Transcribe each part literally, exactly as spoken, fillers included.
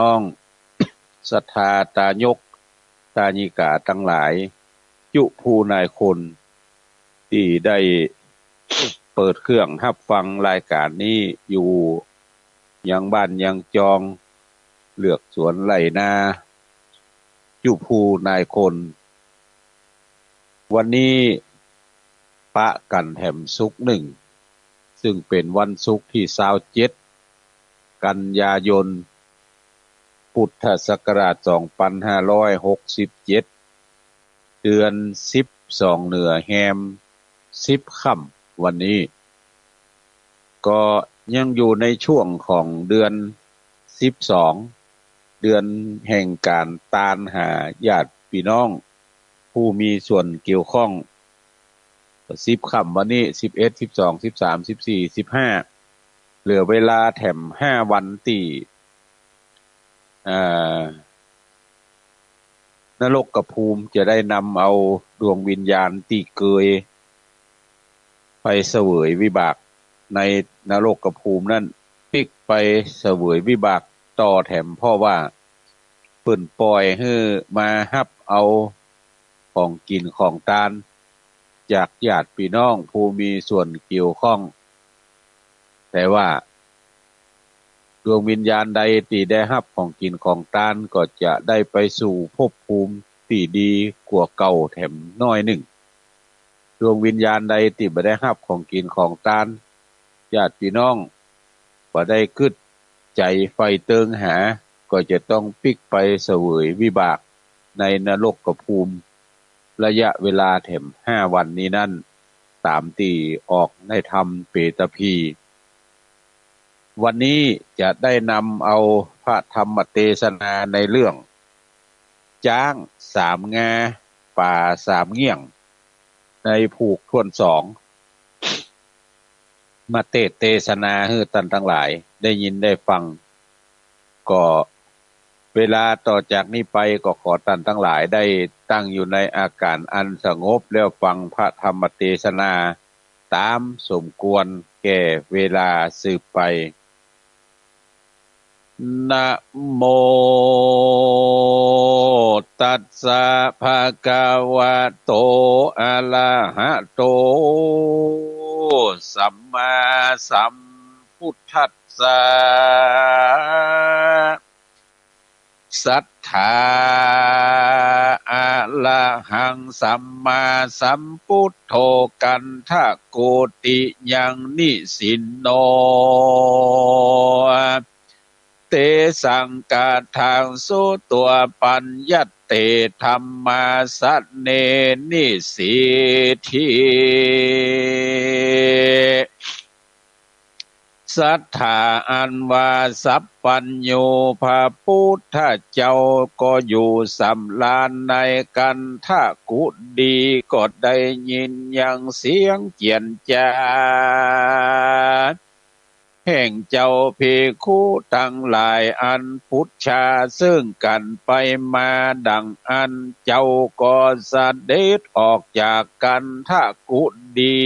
น้องศรัทธาตายกตายิกาตังหลาย จุผู้นายคน ตี้ได้เปิดเครื่องฮับฟังรายก๋านนี้อยู่ ยังบ้านยังจอง เลือกสวนไฮ่นา จุผู้นายคน วันนี้ปะกั๋นแถมศุกร์นึ่ง ซึ่งเป๋นวันศุกร์ตี้ซาวเจ็ด กันยายน พุทธศักราชสองปันห้าร้อยหกสิบเจ็ด เดือนสิบสองเหนือแฮมสิบค่ำ วันนี้ก็ยังอยู่ในช่วงของเดือนสิบสอง เดือนแห่งก๋านตานหาญาติปี้น้องผู้มีส่วนเกี่ยวข้อง สิบค่ำวันนี้ สิบเอ็ด สิบสอง สิบสาม สิบสี่ สิบห้า เหลือเวลาแถมห้าวันตี้ อ่า นรกภูมิจะได้นำเอาดวงวิญญาณตี้เกยไปเสวยวิบากในนรกภูมินั้น ปิ๊กไปเสวยวิบากต่อแถม เพราะว่าเปิ้นป่อยหื้อมาฮับเอาของกิ๋นของตานจากญาติปี้น้องผู้มีส่วนเกี่ยวข้อง แต่ว่าดวงวิญญาณใดตี้ได้ฮับของกิ๋นของตานก็จะได้ไปสู่ภพภูมิตี้ดีกว่าเก่าแถมน้อยนึ่ง ดวงวิญญาณใดตี้บ่ได้ฮับของกิ๋นของตาน ญาติปี้น้องบ่ได้กึ๊ดใจ๋ใฝ่เติงหา ก็จะต้องปิ๊กไปเสวยวิบากในนรกภูมิ ระยะเวลาแถมห้าวันนี้นั้น ต๋ามตี้ออกในธรรมเปตพี วันนี้จะได้นำเอาพระธรรมเตสนาในเรื่องจ๊างสามงา ป๋าสามเงี้ยง ในผูกถ้วนสอง มาเตสน์เตสนาหื้อต้านตังหลายได้ยินได้ฟัง ก็เวลาต่อจากนี้ไปก็ขอต้านตังหลายได้ตั้งอยู่ในอาก๋านอันสงบ แล้วฟังพระธรรมเตสนาต๋ามสมควรแก่เวลาสืบไป นะโมตัสสะ ภะคะวะโต อะระหะโต สัมมาสัมพุทธัสสะ สัตถา อะระหัง สัมมาสัมพุทโธ กันทะโกติยัง นิสินโน เตสัง กะทัง สุตัว ปัญญัตเต ธัมมาสเน นิสสีธิ สัตถา อันว่าสัพพัญญูพระพุทธเจ้าก็อยู่สำราญในกันทกุฏี ก็ได้ยินยังเสียงเจียรจา แห่งเจ้าภิกขุตังหลาย อันปุจฉาเซิ่งกั๋นไปมา ดังอั้นเจ้าก็เสด็จออกจากกันทกุฏี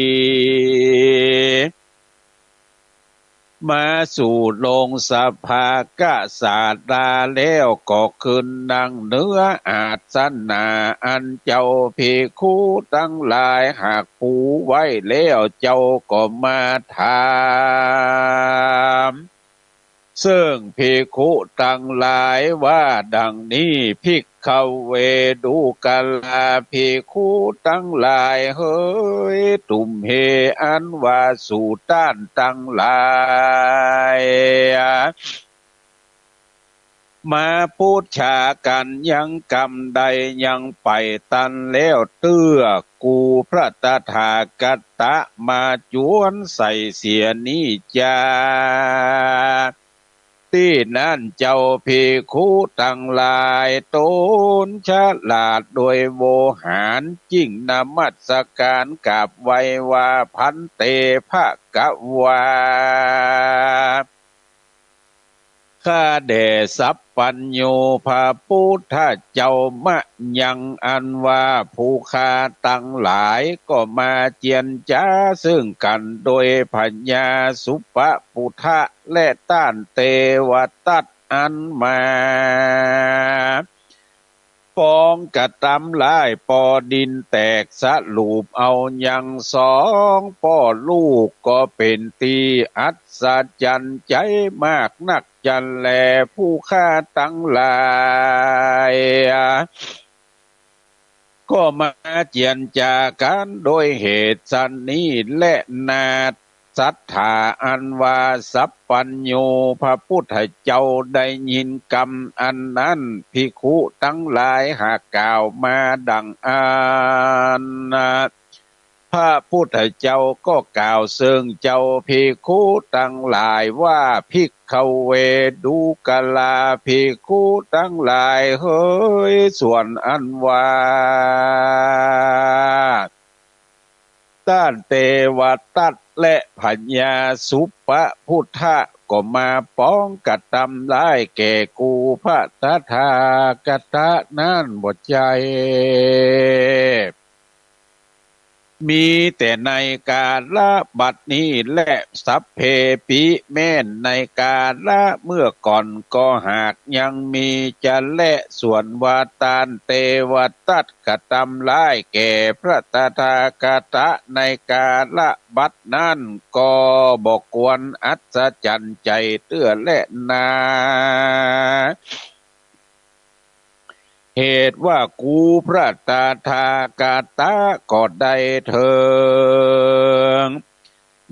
มาสู่ลงสภากศาลาแล้ว ก็ขึ้นนั่งเหนืออาสนะ อันเจ้าภิกขุตังหลายหากปูไว้แล้ว เจ้าก็มาถาม เซิ่งภิกขุตังหลายว่าดังนี้ ภิกขเว ดูกราภิกขุตังหลายเหย ตุมเห อันว่าสูต้านตังหลาย มาปุจฉากั๋นยังกำใด ยังไปตันแล้ว เตื้อกูพระตถาคตะมาจวนใส่เสียนี้จา ตี้นั้นเจ้าภิกขุตังหลาย ต๋นฉลาดโดยโวหาร จึ่งนมัสก๋านกราบไหว้ว่า ภันเต ภะคะวา ข้าแด่สัพพัญญูพระพุทธเจ้า มะยัง อันว่าผู้ข้าตังหลาย ก็มาเจียรจาเซิ่งกั๋นโดยพญาสุปปุทธะ และต้านเตวทัต อันมา ป๋องกระตำร้ายป้อดินแตก สรุปเอายังสองป้อลูก ก็เป๋นตี้อัศจรรย์ใจ๋มากนักจั้นแล ผู้ข้าตังหลาย ก็มาเจียรจากั๋นโดยเหตุสันนี้แลนา ศรัทธาอันว่าสัพพัญญูพระพุทธเจ้าได้ยินกำอันนั้น ภิกขุตังหลายหากกล่าวมาดังอั้น พระพุทธเจ้าก็กล่าวเซิงเจ้าภิกขุตังหลายว่า ภิกขเว ดูกราภิกขุตังหลายเหย ส่วนอันว่า ต้านเตวทัตและพญาสุปพุทธะก็มาป๋องกระตำร้ายแก่กูพระตถาคตะนั้นบ่ใจ้ มีแต่ในกาละบัดนี้แล สัพเพปิ แม่นในกาละเมื่อก่อนก็หากยังมีจะแล ส่วนว่าต้านเตวทัตกระตำร้ายแก่พระตถาคตะในกาละบัดนั้น ก็บ่ควรอัศจรรย์ใจ๋เตื้อแลนา เหตุว่ากูพระตถาคตะก็ได้เถิง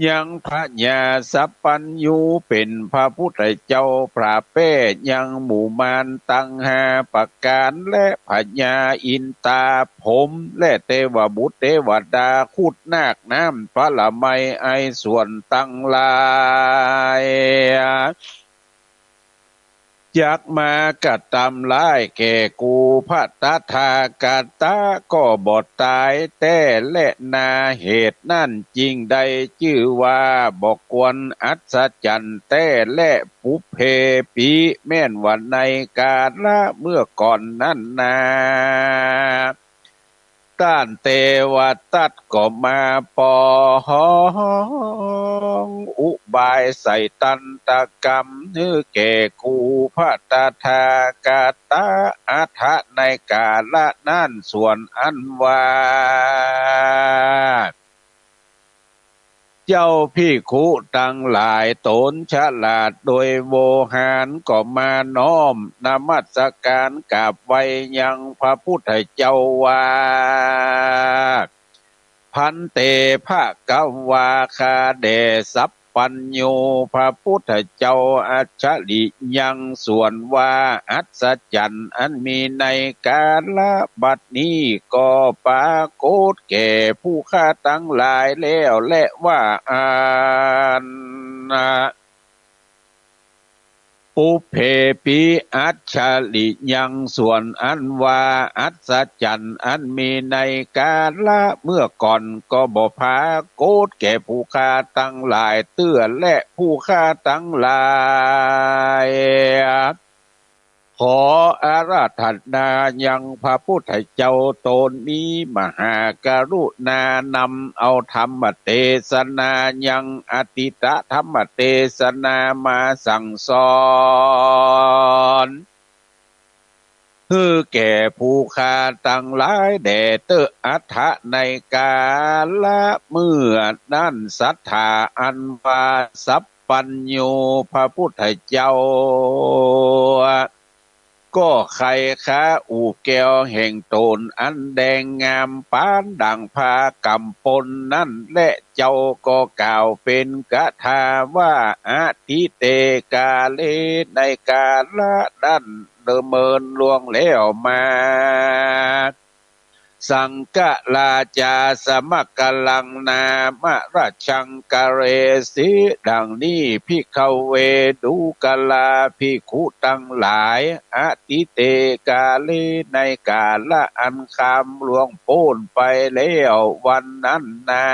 ยังพญาสัพพัญญูเป๋นพระพุทธเจ้าผาแป้ ยังหมู่มารตังห้าประก๋าน และพญาอินตาพรหม และเตวบุตรเตวดา ครุฑนาคน้ำ พระละไมไอส่วนตังหลาย จักมากระตำร้ายแก่กูพระตถาคตะก็บ่ต๋ายแต๊แลนา เหตุนั้นจึงได้จื้อว่าบ่ควรอัศจรรย์แต๊แล ปุพเพปิ แม่นว่าในกาละเมื่อก่อนนั้นนา ต้านเตวทัตก็มาป๋องอุบายใส่ตันตกรรมหื้อแก่กูพระตถาคตะ อัฏฐะในกาละนั้น ส่วนอันว่า เจ้าภิกขุตังหลายต๋นฉลาดโดยโวหารก็มาน้อมนมัสก๋านกราบไหว้ยังพระพุทธเจ้าว่า ภันเต ภะคะวา ข้าแด่สัพพัญญูพระพุทธเจ้า อัจฉริยัง ส่วนว่าอัศจรรย์อันมีในกาละบัดนี้ก็ปรากฏแก่ผู้ข้าตังหลายแล้วแลว่าอั้น ปุพเพปิ อัจฉริยัง ส่วนอันว่าอัศจรรย์อันมีในกาละเมื่อก่อนก็บ่ปรากฏแก่ผู้ข้าตังหลายเตื้อแล ผู้ข้าตังหลาย ขออาราธนายังพระพุทธเจ้าต๋นมีมหากรุณานำเอาธรรมเตสนายังอทิตตธรรมเตสนามาสั่งสอน หื้อแก่ผู้ข้าตังหลายแด่เต๊อะ อัฏฐะในกาละเมื่อนั้น ศรัทธาอันว่าสัพพัญญูพระพุทธเจ้า ก็ใค่คาอุแก้วแห่งต๋นอันแดงงามปานดั่งผ้ากำปนนั้นแล เจ้าก็กล่าวเป๋นคาถาว่า อทิเต กาเล ในกาละนั้นเดิมเมินล่วงแล้วมา สังฆราชา สมะกะลัง นามะ ราชัง กาเลสิ ดังนี้ ภิกขเว ดูกราภิกขุตังหลาย อทิเต กาเล ในกาละอันข้ามล่วงป๊นไปแล้ววันนั้นนา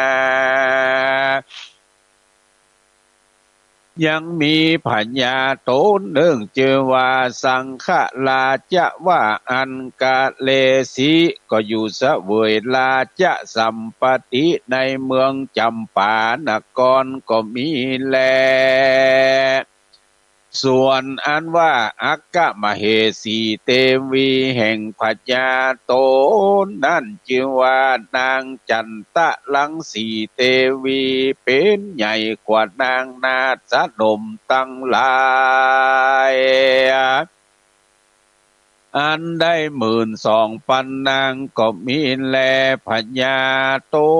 ยังมีพญาต๋นนึ่งจื้อว่าสังฆราชะ ว่าอั้น กาเลสิ ก็อยู่เสวยราชสัมปัตติในเมืองจำปานครก็มีแล ส่วนอันว่าอัคคมเหสีเตวีแห่งพญาต๋นนั้นจื้อว่านางจันตะรังสีเตวี เป๋นใหญ่กว่านางนาฏสนมตังหลาย อันได้หมื่นสองปันนางก็มีแล พญาต๋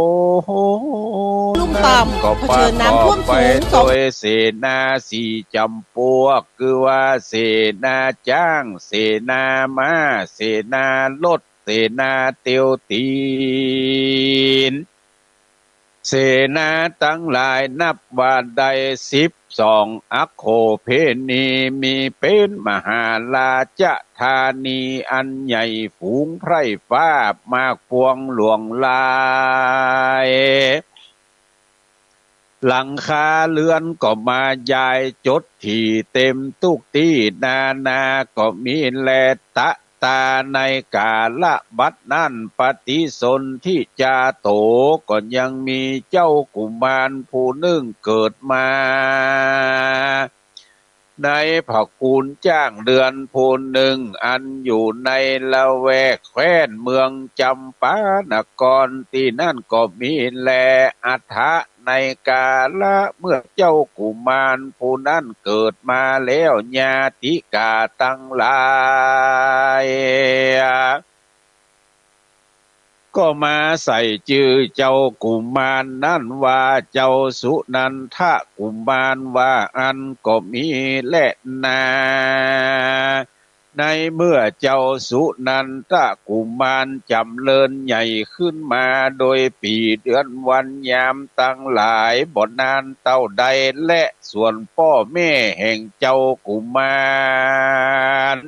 น ลุ่มต่ำ นั้นก็ เผชิญน้ำท่วมสูง ประกอบไปโดยเสนาสี่จ๋ำปวก คือว่าเสนาจ๊าง เสนาม้า เสนารถ เสนาเตียวตี๋น เสนาตังหลายนับว่าได้สิบสองอัคโคเภณี มีเป๋นมหาราชธานีอันใหญ่ ฝูงไพร่ฟ้ามากปวงหลวงหลาย หลังคาเฮือนก็มายายจดถี่เต๋มตุ๊กตี้นานาก็มีแล ตะตาในก๋าละบัดนั้น ปฏิสนธิจาโต ก็ยังมีเจ้ากุมารผู้นึ่งเกิดมา ในพระกูลจ๊างเฮือนผู้นึ่ง อันอยู่ในละแวกแคว้นเมืองจ๋ำปานคร ตี้นั้นก็มีแล อัฏฐะ ในก๋าละเมื่อเจ้ากุมารผู้นั้นเกิดมาแล้ว ญาติก๋าตังหลาย ก็มาใส่จื้อเจ้ากุมารนั้นว่าเจ้าสุนันทกุมาร ว่าอั้นก็มีแลนา ในเมื่อเจ้าสุนันทกุมารจ๋ำเริญใหญ่ขึ้นมาโดยปี๋เดือนวันยามตังหลาย บ่นานเต้าใด และส่วนป้อแม่แห่งเจ้ากุมาร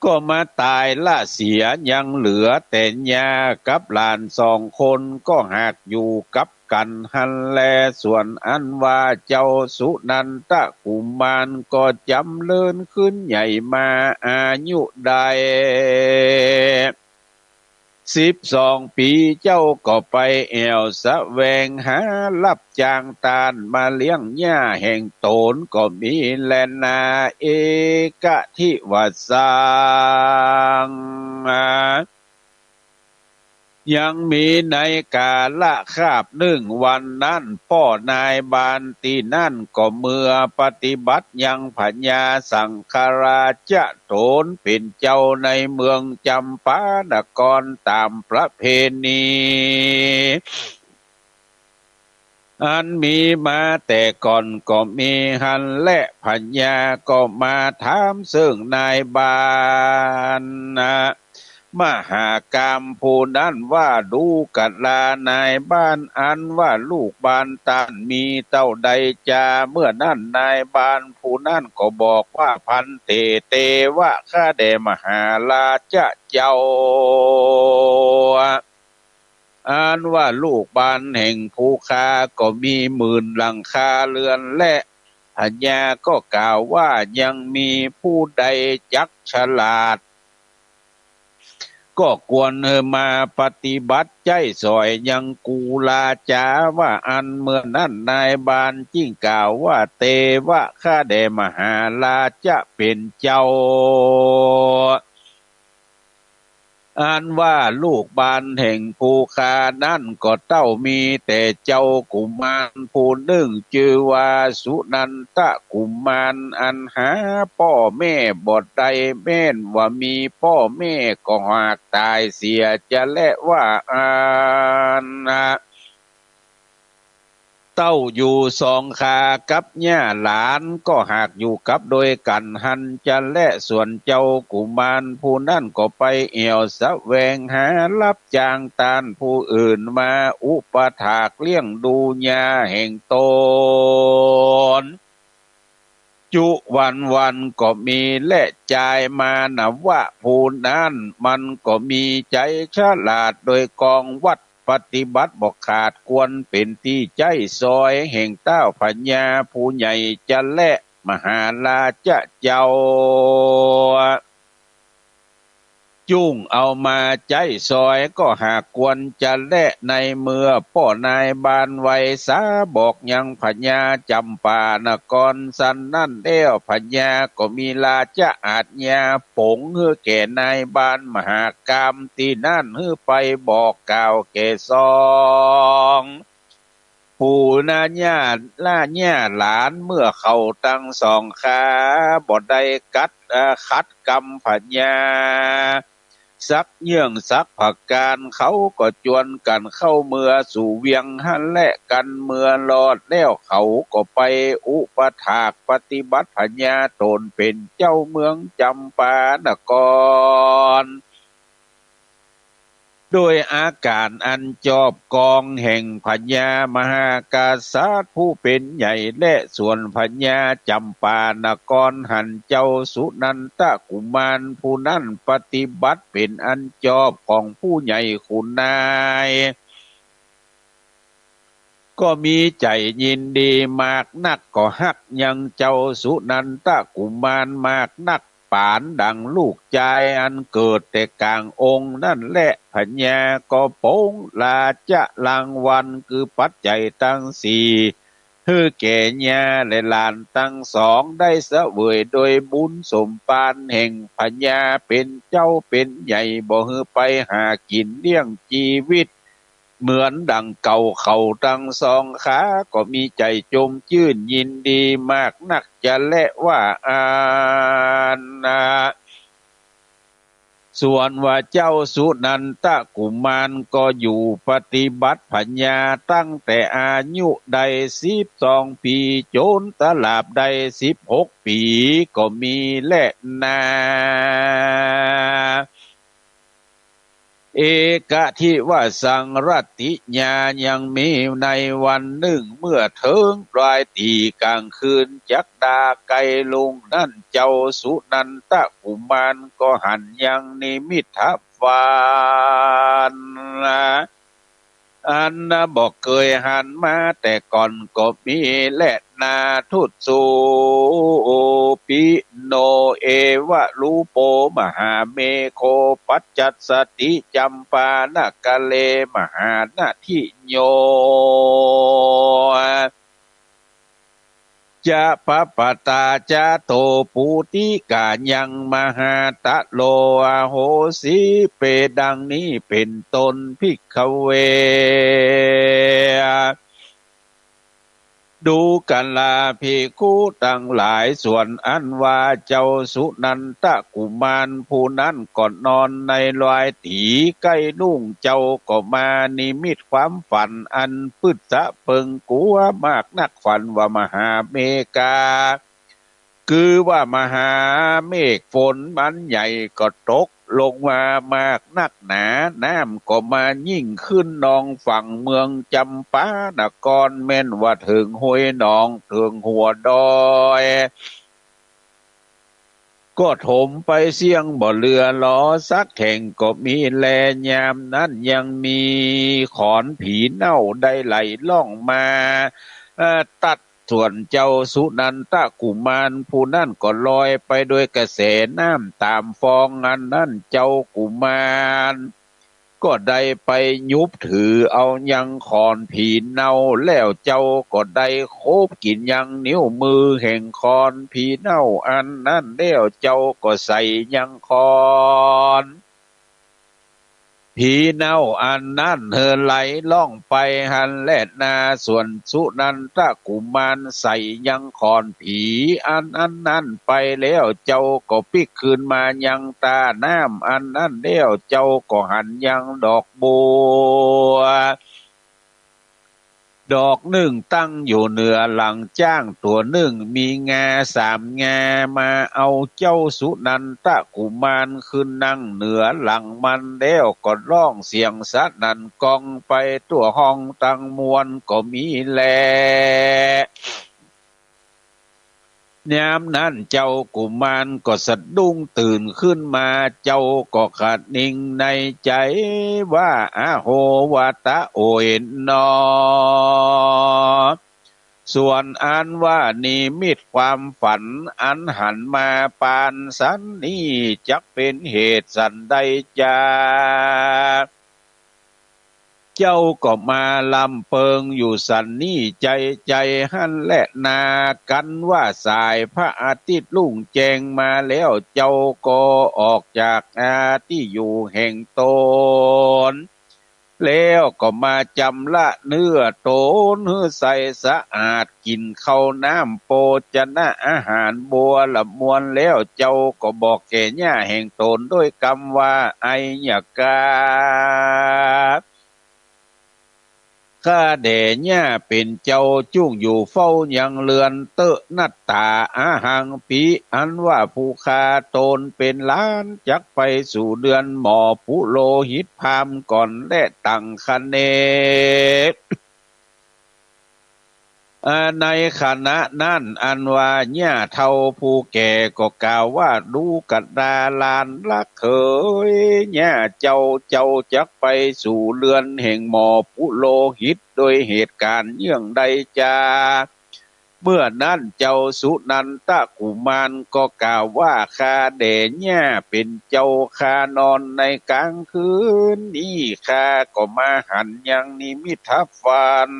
ก็มาต๋ายละเสีย ยังเหลือแต่ญากับหลานสองคน ก็หากอยู่กับกั๋นหั้นแล ส่วนอันว่าเจ้าสุนันทกุมารก็จ๋ำเริญขึ้นใหญ่มา อายุได้ สิบสองปี๋ เจ้าก็ไปแอ่วแสวงหาฮับจ้างต้านมาเลี้ยงหญ้าแห่งต๋นก็มีแลนา เอกะทิวาสัง ยังมีในก๋าละคาบนึ่งวันนั้น ป้อนายบ้านตี้นั้นก็เมื่อปฏิบัติยังพญาสังคราชโต๋นเป๋นเจ้าในเมืองจ๋ำปานครต๋ามประเพณี อันมีมาแต่ก่อนก็มีหั้นแล พญาก็มาถามเซิ่งนายบ้านนะ มหากามผู้นั้นว่า ดูกะลานายบ้าน อันว่าลูกบ้านต้านมีเต้าใดจา เมื่อนั้นนายบ้านผู้นั้นก็บอกว่า ภันเต เตวะ ข้าแด่มหาราชเจ้า อันว่าลูกบ้านแห่งผู้ข้าก็มีหมื่นหลังคาเฮือนแล พญาก็กล่าวว่า ยังมีผู้ใดจักฉลาด ก็ควรหื้อมาปฏิบัติใจ๊สอยยังกูราจา ว่าอั้น เมื่อนั้นนายบ้านจึ่งกล่าวว่า เตวะ ข้าแด่มหาราชเป๋นเจ้า อันว่าลูกบ้านแห่งผู้ข้านั้นก็เต้ามีแต่เจ้ากุมารผู้นึ่งจื้อว่าสุนันทกุมาร อันหาป้อแม่บ่ได้ แม่นว่ามีป้อแม่ก็หากต๋ายเสียจะแลว่าอั้นนะ เต้าอยู่สองข้ากับหญ้าหลานก็หากอยู่กับโดยกั๋นหั้นจะแล ส่วนเจ้ากุมารผู้นั้นก็ไปแอ่วแสวงหาฮับจ้างต้านผู้อื่นมาอุปถากเลี้ยงดูหญ้าแห่งต๋น จุวันวันก็มีแล จายมานวะผู้นั้นมันก็มีใจ๋ฉลาดโดยกองวัด ปฏิบัติบ่ขาดควรเป๋นตี้ใจ๊สอยแห่งต้าวพญาผู้ใหญ่จะแล มหาราชเจ้า จุ่งเอามาใจ๊ซอยก็หากควรจะแล ในเมื่อป้อนายบาลไวสาบอกยังพญาจ๋ำปานคร สันนั้นแล้วพญาก็มีราชอาจญาป๋งหื้อแก่นายบาลมหากามตี้นั้นหื้อไปบอกกล่าวแก่สองปู่นาญาติละญาติหลาน เมื่อเขาตังสองขาบ่ได้กัด เอ่อ ขัดกำพญา สักเยื่องสักประก๋าน เขาก็จวนกั๋นเข้าเมือสู่เวียงหั้นแล กันเมือรอดแล้วเขาก็ไปอุปถากปฏิบัติพญาต๋นเป๋นเจ้าเมืองจ๋ำปานคร โดยอาก๋านอันจอบกองแห่งพญามหากษัตริย์ผู้เป๋นใหญ่แล ส่วนพญาจ๋ำปานครหันเจ้าสุนันทกุมารผู้นั้นปฏิบัติเป๋นอันจอบของผู้ใหญ่ขุนนาย ก็มีใจ๋ยินดีมากนัก ก็ฮักยังเจ้าสุนันทกุมารมากนัก ปานดังลูกจายอันเกิดแต่ก๋างองค์นั้นแล พญาก็ป๋งราชรางวัลคือปัจจัยตังสี่ หื้อแก่ญาและหลานตังสองได้เสวยโดยบุญสมภารแห่งพญาเป๋นเจ้าเป๋นใหญ่ บ่หื้อไปหากิ๋นเลี้ยงจีวิต เหมือนดังเก่า เขาตังสองขาก็มีใจ๋จมจื้นยินดีมากนักจะแลว่าอั้นนา ส่วนว่าเจ้าสุนันทกุมารก็อยู่ปฏิบัติพญาตั้งแต่อายุได้สิบสองปี๋ จ๋นตราบได้สิบหกปี๋ก็มีแลนา เอกทิวสังรติญา ยังมีในวันนึ่งเมื่อเถิงปลายตี๋ก๋างคืน จักดาใก้ลุ่งนั้น เจ้าสุนันทกุมารก็หันยังนิมิตฝัน อันบ่เกยหันมาแต่ก่อนก็มีแลนา ทุตสุปิโน เอวะรูโป มหาเมโค ปัจจัสสติ จ๋ำปานคาเล มหานาทิโย จะปะปะตาจะโต ปูติกายัง มหาตะโล อโหสิ เป ดังนี้เป๋นต้น ภิกขเว ดูกราภิกขุตังหลาย ส่วนอันว่าเจ้าสุนันทกุมารผู้นั้นก็นอนในลายตี๋ใก้ลุ่ง เจ้าก็มานิมิตความฝันอันปึษสะเปิงกั๋วมากนัก ฝันว่ามหาเมฆา คือว่ามหาเมฆฝนอันใหญ่ก็ตกลงมามากนักหนา น้ำก็มายิ่งขึ้นนองฝั่งเมืองจ๋ำปานคร แม่นว่าเถิงห้วยหนอง เถิงหัวดอย ก็ถมไปเสี้ยงบ่เหลือหลอสักแห่งก็มีแล ยามนั้นยังมีขอนผีเน่าได้ไหลล่องมา เอ่อ ตัด ส่วนเจ้าสุนันทกุมารผู้นั้นก็ลอยไปโดยกระแสน้ำต๋ามฟองอันนั้น เจ้ากุมารก็ได้ไปหยุบถือเอายังขอนผีเน่า แล้วเจ้าก็ได้โคบกิ๋นยังนิ้วมือแห่งขอนผีเน่าอันนั้น แล้วเจ้าก็ใส่ยังขอน ผีเน่าอันนั้นหื้อไหลล่องไปหั้นแลนา ส่วนสุนันทกุมารใส่ยังขอนผีอันอันนั้นไปแล้ว เจ้าก็ปิ๊กคืนมายังต้าน้ำอันนั้นแล้ว เจ้าก็หันยังดอกบัว ดอกนึ่งตั้งอยู่เหนือหลังจ๊างตั๋วนึ่ง มีงาสามงา มาเอาเจ้าสุนันทกุมารขึ้นนั่งเหนือหลังมันแล้ว ก็ร้องเสียงสนั่นก้องไปทั่วห้องตังมวลก็มีแล ยามนั้นเจ้ากุมารก็สะดุ้งตื่นขึ้นมา เจ้าก็คะนิงในใจ๋ว่า อะโหวะตะ โอยหนอ ส่วนอันว่านิมิตความฝันอันหันมาปานสันนี้ จักเป๋นเหตุสันใดจา เจ้าก็มาลำเปิงอยู่สันนี้ใจ๋ใจ๋หั้นแลนา กันว่าสายพระอาทิตย์รุ่งแจ้งมาแล้ว เจ้าก็ออกจาก อา ตี้อยู่แห่งต๋น แล้วก็มาจำระเนื้อต๋นหื้อใสสะอาด กิ๋นข้าวน้ำโภจนะอาหารบัวละมวลแล้ว เจ้าก็บอกแก่หญ้าแห่งต๋นด้วยกำว่า ไอยกา ข้าแด่หญ้าเป๋นเจ้าจุ่งอยู่เฝ้ายังเรือนเต๊อะ นัตตา อหังปิ อันว่าผู้ข้าต๋นเป๋นหลาน จักไปสู่เรือนหมอปุโรหิตพราหมณ์ก่อน และตังคะเน อา ในขณะนั้นอันว่าหญ้าเฒ่าผู้แก่ก็กล่าวว่า ดูกะดาหลานรักเขย หญ้าเจ้า เจ้าจักไปสู่เรือนแห่งหมอปุโรหิตโดยเหตุก๋ารณ์เยื่องใดจา เมื่อนั้นเจ้าสุนันทกุมารก็กล่าวว่า ข้าแด่หญ้าเป๋นเจ้า ข้านอนในกลางคืนนี้ ข้าก็มาหันยังนิมิตฝัน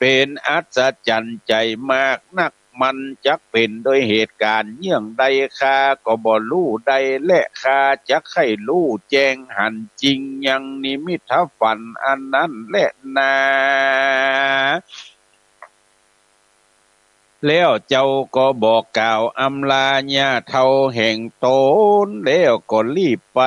เป๋นอัศจรรย์ใจ๋มากนัก มันจักเป๋นโดยเหตุก๋ารณ์เยื่องใด ข้าก็บ่ฮู้ได้ และข้าจักใค่ฮู้แจ้งหันจริงยังนิมิตฝันอันนั้นแลนา แล้วเจ้าก็บอกกล่าวอำลาหญ้าเฒ่าแห่งต๋น แล้วก็รีบไป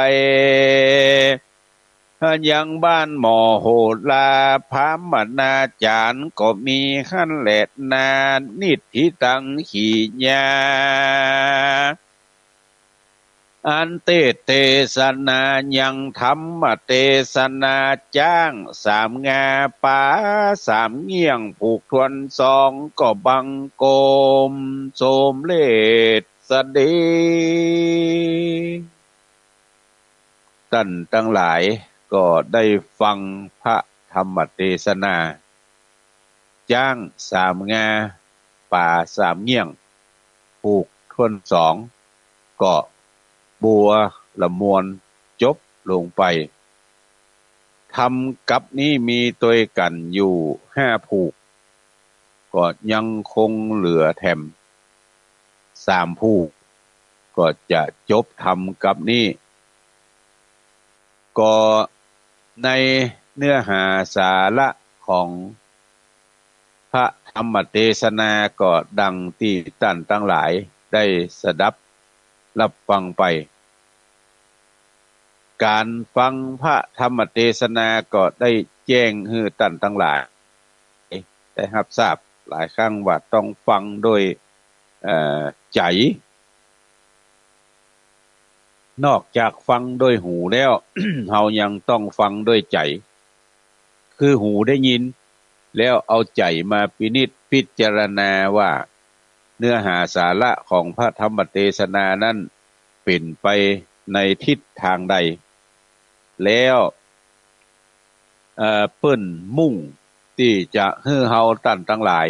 ยังบ้านหมอโหรา พราหมณาจารย์ก็มีหั้นแลนา นิฏฐิตัง กิริยา อันเตศน์เตสนายังธรรมเตสนา จ๊างสามงา ป๋าสามเงี้ยง ผูกถ้วนสอง ก็บังคมสมเร็จเสด็จ ต้านตังหลายก็ได้ฟังพระธรรมเตสนา จ๊างสามงา ป๋าสามเงี้ยง ผูกถ้วนสอง ก็บัวละมวลจบลงไป ธรรมกัปนี้มีตวยกั๋นอยู่ห้าผูก ก็ยังคงเหลือแถมสามผูก ก็จะจบธรรมกัปนี้ ก็ในเนื้อหาสาระของพระธรรมเตสนาก็ดังตี้ต้านตังหลายได้สดับรับฟังไป ก๋านฟังพระธรรมเตสนาก็ได้แจ้งหื้อต้านตังหลายได้ฮับทราบหลายครั้งว่าต้องฟังโดย เอ่อ ใจ๋ นอกจากฟังโดยหูแล้ว เฮายังต้องฟังโดยใจ๋ คือหูได้ยิน แล้วเอาใจ๋มาพินิจพิจารณาว่า เนื้อหาสาระของพระธรรมเตสนานั้นเป๋นไปในทิศตางใด แล้ว เอ่อ เปิ้นมุ่งตี้จะหื้อเฮาต้านตังหลาย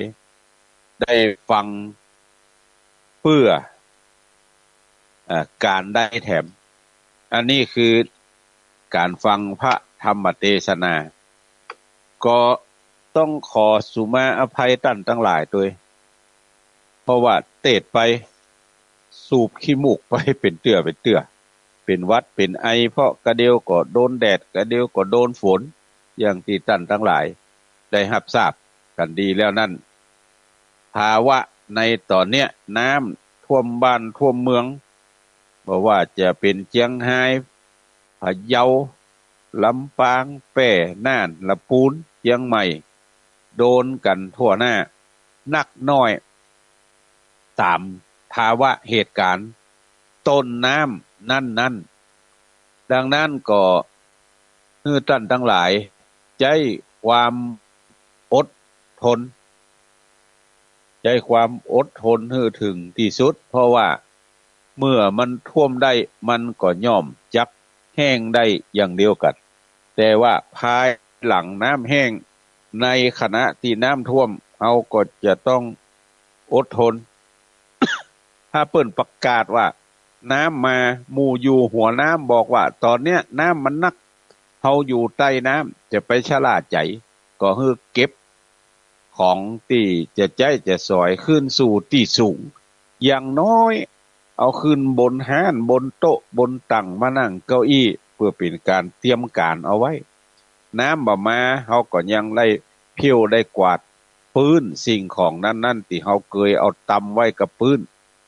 ได้ฟังเปื้อ เอ่อ ก๋านได้แถม อันนี้คือก๋านฟังพระธรรมเตสนา ก็ต้องขอสุมาอภัยต้านตังหลายตวย เพราะว่าเตสน์ไป สูบขี้มูกไปเป๋นเตื้อเป๋นเตื้อ เป๋นหวัดเป๋นไอ เพราะกระเดียวก็โดนแดด กระเดียวก็โดนฝน อย่างตี้ต้านตังหลายได้ฮับทราบกั๋นดีแล้วนั้น ภาวะในต๋อนเนี้ยน้ำท่วมบ้านท่วมเมือง บ่ว่าจะเป๋นเจียงฮาย พะเยา ลำปาง แป้ น่าน ละปูน เจียงใหม่ โดนกั๋นทั่วหน้า นักน้อย ต๋ามภาวะเหตุก๋ารณ์ต้นน้ำนั้นๆ ดังนั้นก็หื้อต้านตังหลายใจ๊ความอดทน ใจ๊ความอดทนหื้อเถิงตี้สุด เพราะว่าเมื่อมันท่วมได้ มันก็ย่อมจักแห้งได้อย่างเดียวกั๋น แต่ว่าภายหลังน้ำแห้ง ในขณะตี้น้ำท่วม เฮาก็จะต้องอดทน ถ้าเปิ้นประกาศว่าน้ำมา หมู่อยู่หัวน้ำบอกว่าต๋อนเนี้ยน้ำมันนัก เฮาอยู่ใต้น้ำ จะไปชะล่าใจ๋ ก็หื้อเก็บของตี้จะใจ๊จะสอยขึ้นสู่ตี้สูง อย่างน้อยเอาขึ้นบนฮ้าน บนโต๊ะ บนตั๋ง มานั่งเก้าอี้ เปื้อเป๋นก๋านเตรียมก๋านเอาไว้ น้ำบ่มา เฮาก็ยังได้เผี้ยวได้กวาดปื๊นสิ่งของนั้นๆ ตี้เฮาเกยเอาตำไว้กับปื๊น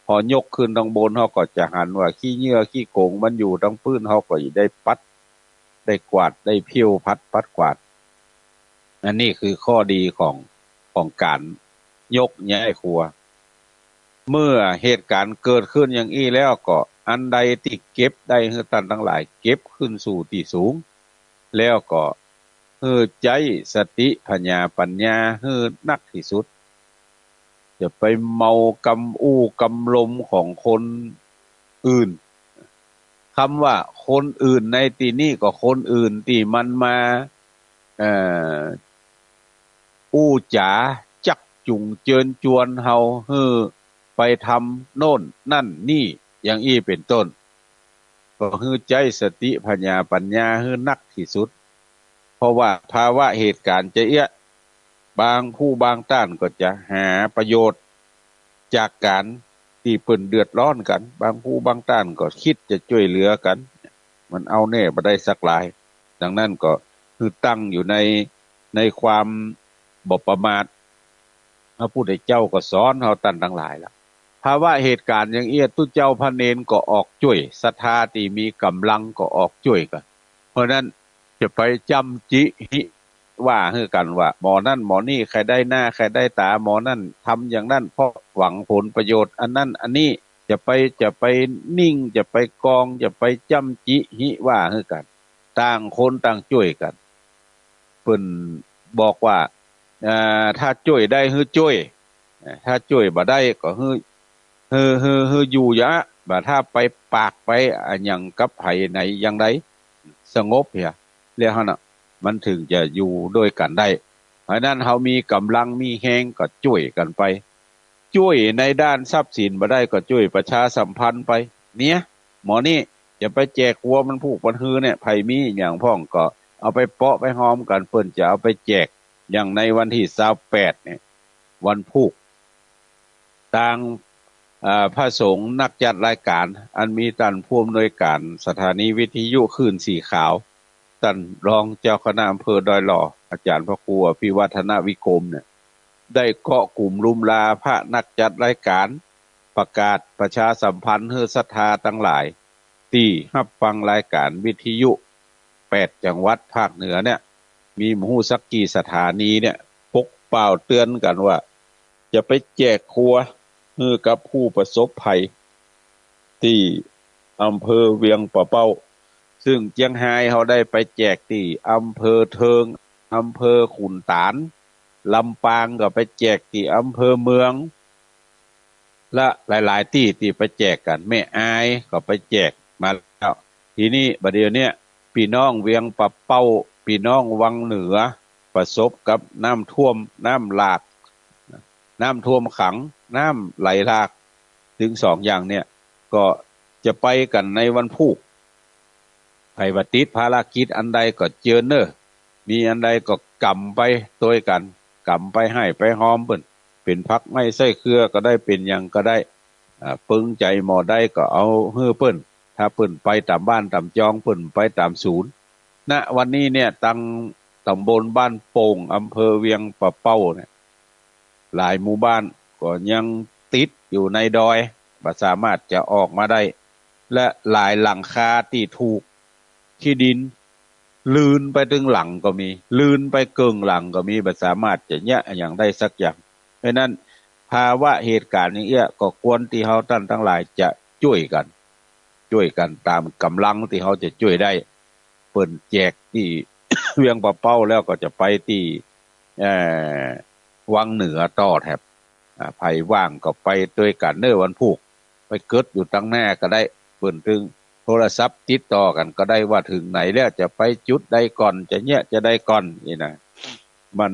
พอยกขึ้นตังบน เฮาก็จะหันว่าขี้เหยื่อขี้โก๋งมันอยู่ตังปื๊น เฮาก็จะได้ปัด ได้กวาด ได้เผี้ยวปัด ปัดกวาด อันนี้คือข้อดีของ ของก๋านยกย้ายครัว เมื่อเหตุก๋ารณ์เกิดขึ้นอย่างอี้แล้วก็ อันใดตี้เก็บได้หื้อต้านตังหลายเก็บขึ้นสู่ตี้สูง แล้วก็หื้อใจ๊สติผญาปั๋ญญาหื้อนักตี้สุด จะไปเมากำอู้กำลมของคนอื่น กำว่าคนอื่นในตี้นี้ก็คนอื่นตี้มันมา เอ่อ อู้จ๋าจักจุ๋งเจิญจวนเฮาหื้อไปทำโน่นนั่นนี่ อย่างอี้เป๋นต้น ก็หื้อใจ๊สติผญาปั๋ญญาหื้อนักตี้สุด เพราะว่าภาวะเหตุก๋ารณ์จะเอี้ย บางผู้บางต้านก็จะหาประโยชน์จากก๋านตี้เปิ้นเดือดร้อนกั๋น บางผู้บางต้านก็กึ๊ดจะจ้วยเหลือกั๋น มันเอาแน่บ่ได้สักหลาย ดังนั้นก็หื้อตั้งอยู่ใน ในความบ่ประมาท พระพุทธเจ้าก็สอนเฮาต้านตังหลายละ ภาวะเหตุก๋ารณ์อย่างเอี้ย ตุ๊เจ้าพระเณรก็ออกจ้วย ศรัทธาตี้มีก๋ำลังก็ออกจ้วยกั๋น เพราะนั้นจะไปจ้ำจิหิว่าหื้อกั๋นว่า หมอนั่นหมอนี่ใค่ได้หน้าใค่ได้ต๋า หมอนั่นทำอย่างนั้นเพราะหวังผลประโยชน์อันนั้นอันนี้ จะไป จะไปนิ่ง จะไปกอง จะไปจ้ำจิหิว่าหื้อกั๋น ต่างคนต่างจ้วยกั๋น เปิ้นบอกว่า เอ่อ ถ้าจ้วยได้หื้อจ้วย เอ่อ ถ้าจ้วยบ่ได้ก็หื้อ หื้อ หื้อ หื้ออยู่เยียะ บ่ถ้าไปปากไปอะหยังกับใผไหนอย่างใด สงบเหีย แล้วหั้นน่ะ มันเถิงจะอยู่ตวยกั๋นได้ เพราะฉะนั้นเฮามีก๋ำลังมีแฮงก็จ้วยกั๋นไป จ้วยในด้านทรัพย์สินบ่ได้ก็จ้วยประชาสัมพันธ์ไป เนี่ย หมอนี่จะไปแจกครัวมันผูกมันฮือเนี่ย ใผมีอะหยังพ่องก็เอาไปเปาะไปฮอมกั๋น เปิ้นจะเอาไปแจก อย่างในวันตี้ซาวแปดเนี่ย วันพูก ตาง เอ่อ พระสงฆ์นักจัดรายก๋าน อันมีต้านผู้อำนวยก๋านสถานีวิทยุคลื่นสีขาว ต้านรองเจ้าคณะอำเภอดอยหล่อ อาจ๋ารย์พระครูอภิวัฒนวิกรมเนี่ย ได้เกาะกุ๋มลุมลาพระนักจัดรายก๋าน ประกาศประชาสัมพันธ์หื้อศรัทธาตังหลาย ตี้ฮับฟังรายก๋านวิทยุแปดจังหวัดภาคเหนือเนี่ย มีบ่ฮู้สักกี่สถานีเนี่ย ปกเป่าเตือนกั๋นว่า จะไปแจกครัวหื้อกับผู้ประสบภัย ตี้อำเภอเวียงป่าเป้า ซึ่งเจียงฮายเฮาได้ไปแจกตี้อำเภอเทิง อำเภอขุนต๋าน ลำปางก็ไปแจกตี้อำเภอเมือง และหลายๆ ตี้ตี้ไปแจกกั๋น แม่อายก็ไปแจกมาแล้ว ทีนี้บ่าเดี่ยวเนี้ย ปี้น้องเวียงป่าเป้า ปี้น้องวังเหนือ ประสบกับน้ำท่วม น้ำหลาก น้ำท่วมขัง น้ำไหลหลาก ตึงสองอย่างเนี่ย ก็จะไปกั๋นในวันพูก ใผว่าติดภารกิจอันใดก็เจิญเน่อ มีอันใดก็ก๋ำไปตวยกั๋น ก๋ำไปฮ้ายไปฮอมเปิ้น เป๋นผักไม้ไส้เครือก็ได้ เป๋นหยังก็ได้ อ่า เปิงใจ๋หม่อใดก็เอาหื้อเปิ้น ถ้าเปิ้นไปต๋ามบ้านต๋ามจอง เปิ้นไปต๋ามศูนย์ ณ วันนี้เนี่ย ตางต๋ำบลบ้านโป่ง อำเภอเวียงป่าเป้าเนี่ย หลายหมู่บ้านก็ยังติดอยู่ในดอย บ่สามารถจะออกมาได้ และหลายหลังคาตี้ถูกขี้ดิน ลืนไปตึงหลังก็มี ลืนไปเกิ่งหลังก็มี บ่สามารถจะเยียะอะหยังได้สักอย่าง เพราะฉะนั้น ภาวะเหตุก๋ารณ์อย่างเอี้ย ก็ควรตี้เฮาต้านตังหลายจะจ้วยกั๋น จ้วยกั๋นต๋ามก๋ำลังตี้เฮาจะจ้วยได้ เปิ้นแจกตี้ เวียงป่าเป้าแล้วก็จะไปตี้ เอ่อ วังเหนือต่อแถบ อ่า ใผว่างก็ไปตวยกั๋นเน่อวันพูก ไปเกิดอยู่ตางหน้าก็ได้ เปิ้นตึงโทรศัพท์ติดต่อกั๋นก็ได้ว่าเถิงไหนแล้ว จะไปจุดใดก่อน จะเยียะจะใดก่อน นี่นะ มัน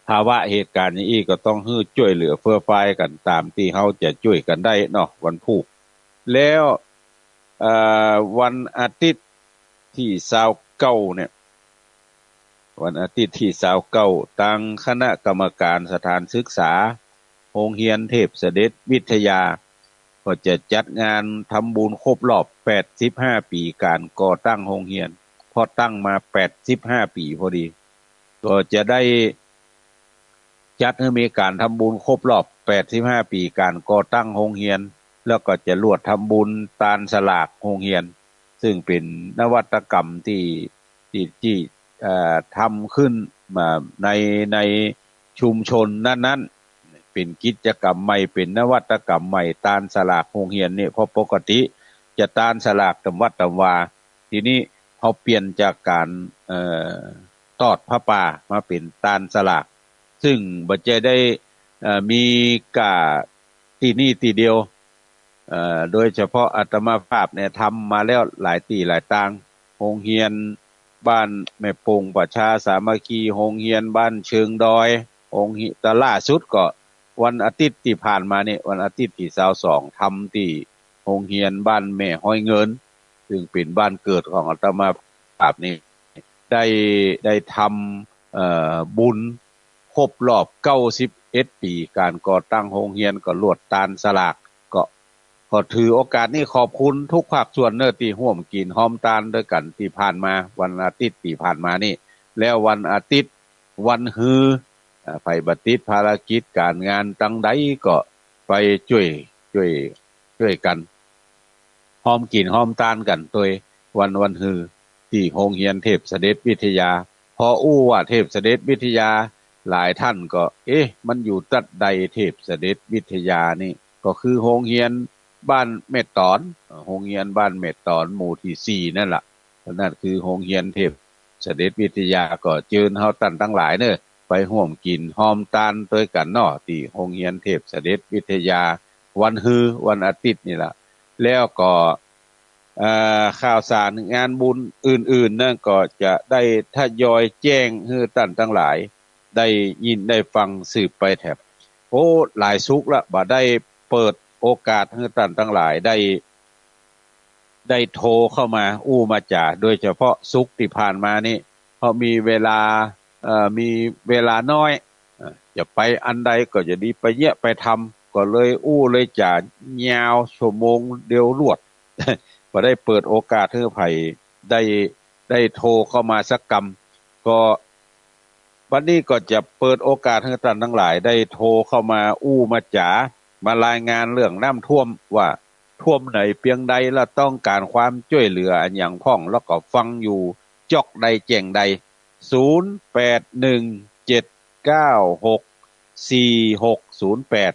ภาวะเหตุก๋ารณ์อย่างอี้ก็ต้องหื้อจ้วยเหลือเฟื่อฟายกั๋นต๋ามตี้เฮาจะจ้วยกั๋นได้เนาะ วันพูก แล้ว เอ่อ วันอาทิตย์ตี้ซาวเก้าเนี่ย วันอาทิตย์ตี้ซาวเก้า ตางคณะกรรมก๋านสถานศึกษาโฮงเฮียนเทพเสด็จวิทยา ก็จะจัดงานทำบุญครบรอบแปดสิบห้าปี๋ก๋านก่อตั้งโฮงเฮียน เพราะตั้งมาแปดสิบห้าปี๋พอดี ก็จะได้จัดหื้อมีก๋านทำบุญครบรอบแปดสิบห้าปี๋ก๋านก่อตั้งโฮงเฮียน แล้วก็จะลวดทำบุญตานสลากโฮงเฮียน ซึ่งเป๋นนวัตกรรมตี้ ตี้ ตี้ เอ่อ ทำขึ้นมาใน ในชุมชนนั้นๆ เป๋นกิจกรรมใหม่ เป๋นนวัตกรรมใหม่ ตานสลากโฮงเฮียนนี่ เพราะปกติจะตานสลากต๋ามวัดต๋ามวา ทีนี้เฮาเปลี่ยนจากก๋าน เอ่อ ตอดผ้าป่ามาเป๋นตานสลาก ซึ่งบ่ใจ้ได้ เอ่อ มีก้าตี้นี่ตี้เดียว เอ่อ โดยเฉพาะอาตมาภาพเนี่ยทำมาแล้วหลายตี้หลายตาง โฮงเฮียนบ้านแม่โป่งประชาสามัคคี โฮงเฮียนบ้านเชิงดอย โฮงเฮียน แต่ล่าสุดก็วันอาทิตย์ตี้ผ่านมานี่ วันอาทิตย์ตี้ซาวสอง ทำตี้โฮงเฮียนบ้านแม่ฮ้อยเงิน ซึ่งเป๋นบ้านเกิดของอาตมาภาพนี่ ได้ ได้ทำ เอ่อ บุญครบรอบเก้าสิบเอ็ดปี๋ก๋านก่อตั้งโฮงเฮียน ก็ลวดตานสลาก ก็ ก็ถือโอกาสนี้ขอบคุณทุกภาคส่วนเน่อตี้ฮ่วมกิ๋นฮ่อมตานตวยกั๋นตี้ผ่านมา วันอาทิตย์ตี้ผ่านมานี่ แล้ววันอาทิตย์ วันฮือ อ่า ใผบ่ติดภารกิจก๋านงานตังใดก็ไปจ้วย จ้วย จ้วยกั๋น ฮ่อมกิ๋นฮ่อมตานกั๋นตวยวัน วันฮือ ตี้โฮงเฮียนเทพเสด็จวิทยา พออู้ว่าเทพเสด็จวิทยา หลายต้านก็ เอ๊ะ มันอยู่ตั๊ดใดเทพเสด็จวิทยานี่ ก็คือโฮงเฮียนบ้านแม่ต๋อน โฮงเฮียนบ้านแม่ต๋อน หมู่ตี้สี่นั่นล่ะ นั่นคือโฮงเฮียนเทพเสด็จวิทยา ก็เจิญเฮาต้านตังหลายเน่อ ไปฮ่วมกิ๋นฮ่วมตานตวยกั๋นเนาะ ตี้โฮงเฮียนเทพเสด็จวิทยา วันฮือ วันอาทิตย์นี่ล่ะ แล้วก็ เอ่อ ข่าวสารงานบุญอื่นๆ นั่นก็จะได้ทยอยแจ้งหื้อต้านตังหลายได้ยินได้ฟังสืบไปแถม โอ้ หลายสุกร์ละ บ่ได้เปิดโอกาสหื้อต้านตังหลายได้ ได้โทรเข้ามาอู้มาจ๋า โดยเฉพาะสุกร์ตี้ผ่านมานี่ เพราะมีเวลา เอ่อ มีเวลาน้อย เอ่อ จะไปอันใดก็จะดีไปเยียะไปทำ ก็เลยอู้เลยจ๋ายาวชั่วโมงเดียวรวด บ่ได้เปิดโอกาสหื้อใผได้ ได้โทรเข้ามาสักกำ ก็บัดนี้ก็จะเปิดโอกาสหื้อต้านตังหลายได้โทรเข้ามาอู้มาจ๋า มารายงานเรื่องน้ำท่วมว่าท่วมไหนเปียงใด และต้องก๋านความจ้วยเหลืออะหยังพ่อง แล้วก็ฟังอยู่จ๊อกใดแจ่งใด ศูนย์แปดหนึ่งเจ็ดเก้าหกสี่หกศูนย์แปด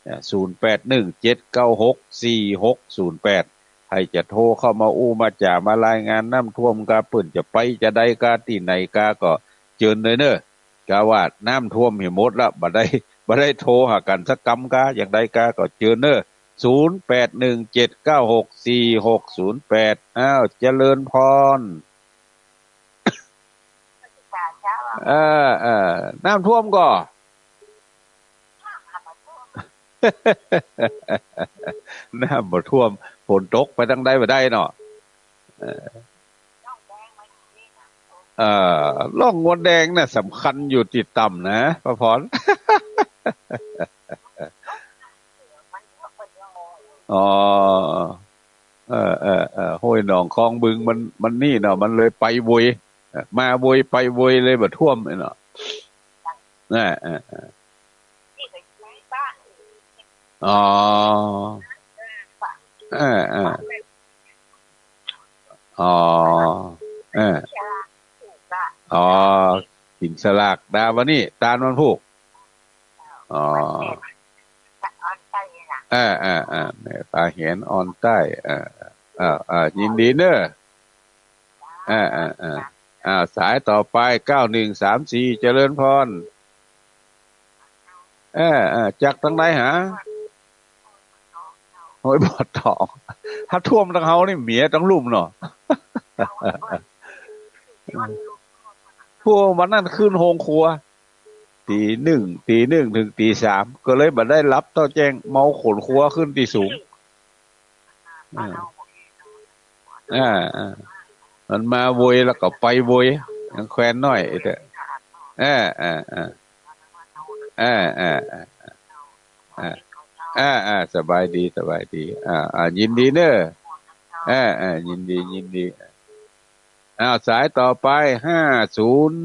อ่า ศูนย์แปดหนึ่งเจ็ดเก้าหกสี่หกศูนย์แปด ใผจะโทรเข้ามาอู้มาจ๋ามารายงานน้ำท่วมกา เปิ้นจะไปจะใดกา ตี้ไหนกา ก็เจิญเลยเน่อ กาว่าน้ำท่วมหื้อหมดละ บ่ได้ บ่ได้โทรหากั๋นสักกำกา อย่างใดกา ก็เจิญเน่อ ศูนย์แปดหนึ่งเจ็ดเก้าหกสี่หกศูนย์แปด อ้าว เจริญพร เออ เออ น้ำท่วมก่อ น้ำบ่ท่วม ฝนตกไปตังใดบ่ได้เนาะ เออ เอ่อ ร่องมดแดงน่ะสำคัญอยู่ตี้ต่ำนะ ป้าพร อ๋อ เออ เออ เออ ห้วยหนองคลองบึงมัน มันนี่เนาะ มันเลยไปโวย เออ มาโวยไปโวยเลยบ่ท่วมเนาะ เออ เออ เออ อ๋อ เออ เออ อ๋อ เออ อ๋อ กิ๋นสลากดาวันนี้ ตานวันพูก อ๋อ เออ เออ เออ แม่ตาแหนออนใต้ เออ เออ เออ ยินดีเน่อ เออ เออ เออ อ่า สายต่อไป เก้าหนึ่งสามสี่ เจริญพร เออ เออ จากตังใดหา ห้วยบ่อตอง ถ้าท่วมตังเฮานี่เมียตังลุ่มเนาะ พวกวันนั้นขึ้นโฮงครัว ตีหนึ่ง ตีหนึ่งเถิงตีสาม ก็เลยบ่ได้หลับเต้าแจ้ง เมาขนครัวขึ้นตี้สูง อ่า อ่า อ่า มันมาโวยแล้วก็ไปโวย ยังแควนน้อยไอ้เต๊อะ อ่า อ่า อ่า อ่า อ่า อ่า อ่า อ่า อ่า สบายดี สบายดี อ่า อ่า ยินดีเนอะ อ่า อ่า ยินดี ยินดี อ้าว สายต่อไป ห้าศูนย์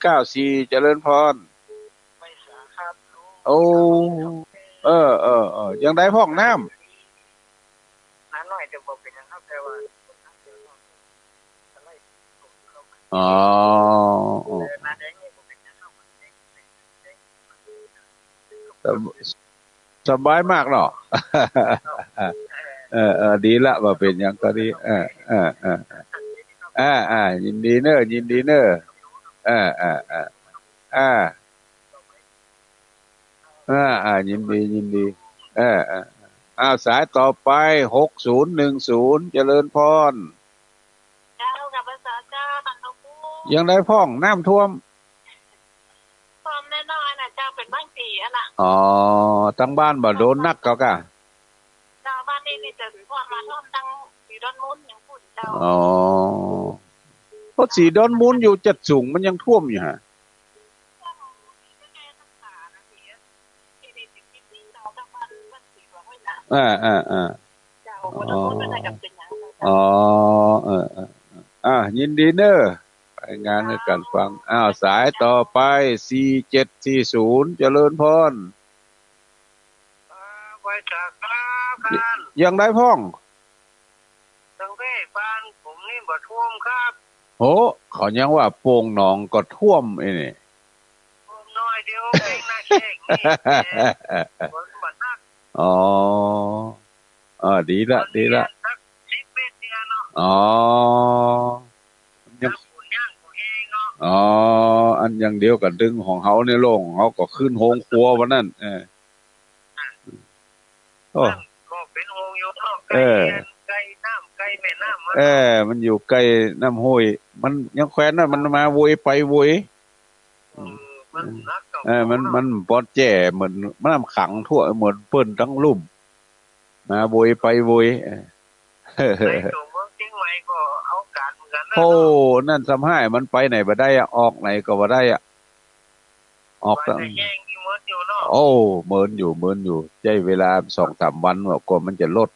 เก้าสี่ เจริญพร โอ้ เออ เออ เออ ยังใดพ่องน้ำ อ๋อ อ๋อ สบ สบายมากเนาะ เออ เออ ดีละ บ่เป๋นหยังก็ดี เออ เออ เออ อ่า อ่า ยินดีเนอะ ยินดีเนอะ อ่า อ่า อ่า อ่า อ่า อ่า ยินดี ยินดี เออ เออ อ้าว สายต่อไป หกศูนย์หนึ่งศูนย์ เจริญพร เจ้า กลับมาสาเจ้า ท่านหลวงปู่ ยังใดพ่อง น้ำท่วม ท่วมแน่นอนนะเจ้า เป๋นบางตี้อะนะ อ๋อ ตังบ้านบ่โดนนักก็กะ เจ้า บ้านนี้นี่จะถือว่ามาท่วมตังสีดอนมูลอย่างพู้นเจ้า อ๋อ เพราะสีดอนมูลอยู่จัดสูง มันยังท่วมอยู่ฮะ อ่า อ่า อ่า เจ้า อ๋อ อ๋อ เออ เออ เออ อ่ะ ยินดีเนอะ รายงานหื้อกั๋นฟัง อ้าว สายต่อไป สี่เจ็ดสี่ศูนย์ เจริญพร อ่า ไหว้สาครับท่าน ยังใดพ่อง ตังเบ้บ้านผมนี่บ่ท่วมครับ โห เขายังว่าโป่งหนองก็ท่วมไอ้นี่ ท่วมน้อยเดียวเองนะ แค่นี้แหละ ฝนบ่หนัก อ๋อ เออ ดีละ ดีละ สักสิบเมตรเดียวเนาะ อ๋อ ยัง น้ำฝนย่างก็แห้งเนาะ อ๋อ อันอย่างเดียวกั๋นตึงของเฮาเนี่ยโล่ง เฮาก็ขึ้นโฮงครัววันนั้น เออ โอ้ มันก็เป๋นห่วงอยู่เนาะ ใก้ เออ ใก้น้ำ ใก้แม่น้ำมัน เออ มันอยู่ใก้น้ำห้วย มันยังแควนน้อย มันมาโวยไปโวย เออ มันหนักกับ เออ มัน มันปอดแจ้เหมือนน้ำขังทั่ว เหมือนเปิ้นตังลุ่ม มาโวยไปโวย เออ ไปตัวเมืองเจียงใหม่ก็เอาก๋านเหมือนกั๋นนะ โอ้ นั่นซ้ำฮ้าย มันไปไหนบ่ได้อะ ออกไหนก็บ่ได้อะ ออก ว่าแต่แห้งอยู่ เมินอยู่เนาะ โอ้ เมินอยู่ เมินอยู่ ใจ๊เวลาสองสามวันว่า กว่ามันจะลด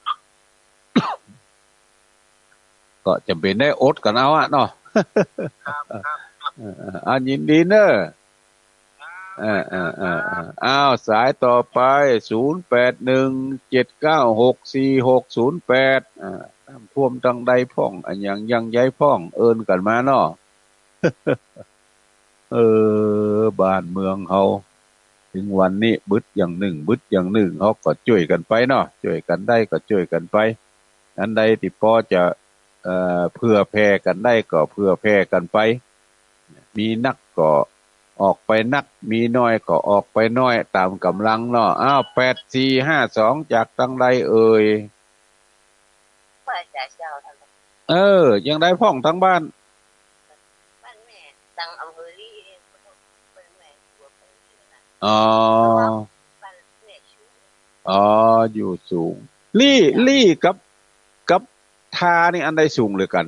ก็จ๋ำเป๋นได้อดกั๋นเอาอะเนาะ ครับ ครับ ครับ เออ เออ อ่ะ ยินดีเนอะ ครับ เออ เออ เออ เออ ครับ อ้าว สายต่อไป ศูนย์แปดหนึ่งเจ็ดเก้าหกสี่หกศูนย์แปด อ่า น้ำท่วมตังใดพ่อง อะหยังยังใดพ่อง เอิ้นกั๋นมาเนาะ เออ บ้านเมืองเฮา เถิงวันนี้ บึดอย่างหนึ่ง บึดอย่างหนึ่ง เฮาก็จ้วยกั๋นไปเนาะ จ้วยกั๋นได้ก็จ้วยกั๋นไป อันใดตี้ปอจะ เอ่อ เผื่อแผ่กั๋นได้ก็เผื่อแผ่กั๋นไป มีนักก็ออกไปนัก มีน้อยก็ออกไปน้อย ต๋ามก๋ำลังเนาะ อ้าว แปดสี่ห้าสอง จากตังใดเอ่ย เออ ยังใดพ่องตังบ้าน บ้านแม่ ตังอำเภอลี่ บ้านแม่ อ๋อ อ๋อ อยู่สูง ลี่ ลี่กับ กับทานี่อันใดสูงเหลือกั๋น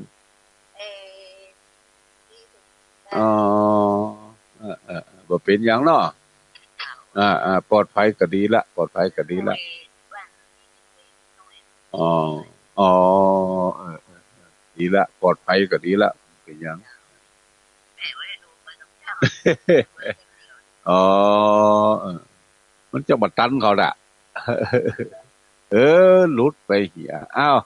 เอ่อ อ๋อ เออ เออ เออ บ่เป๋นหยังเนาะ อ่า อ่า ปลอดภัยก็ดีละ ปลอดภัยก็ดีละ อ๋อ อ๋อ เออ เออ เออ ดีละ ปลอดภัยก็ดีละ เป๋นหยัง อ๋อ เออ มันจะบ่ตันเขาละ เออ หลุดไปเหีย อ้าว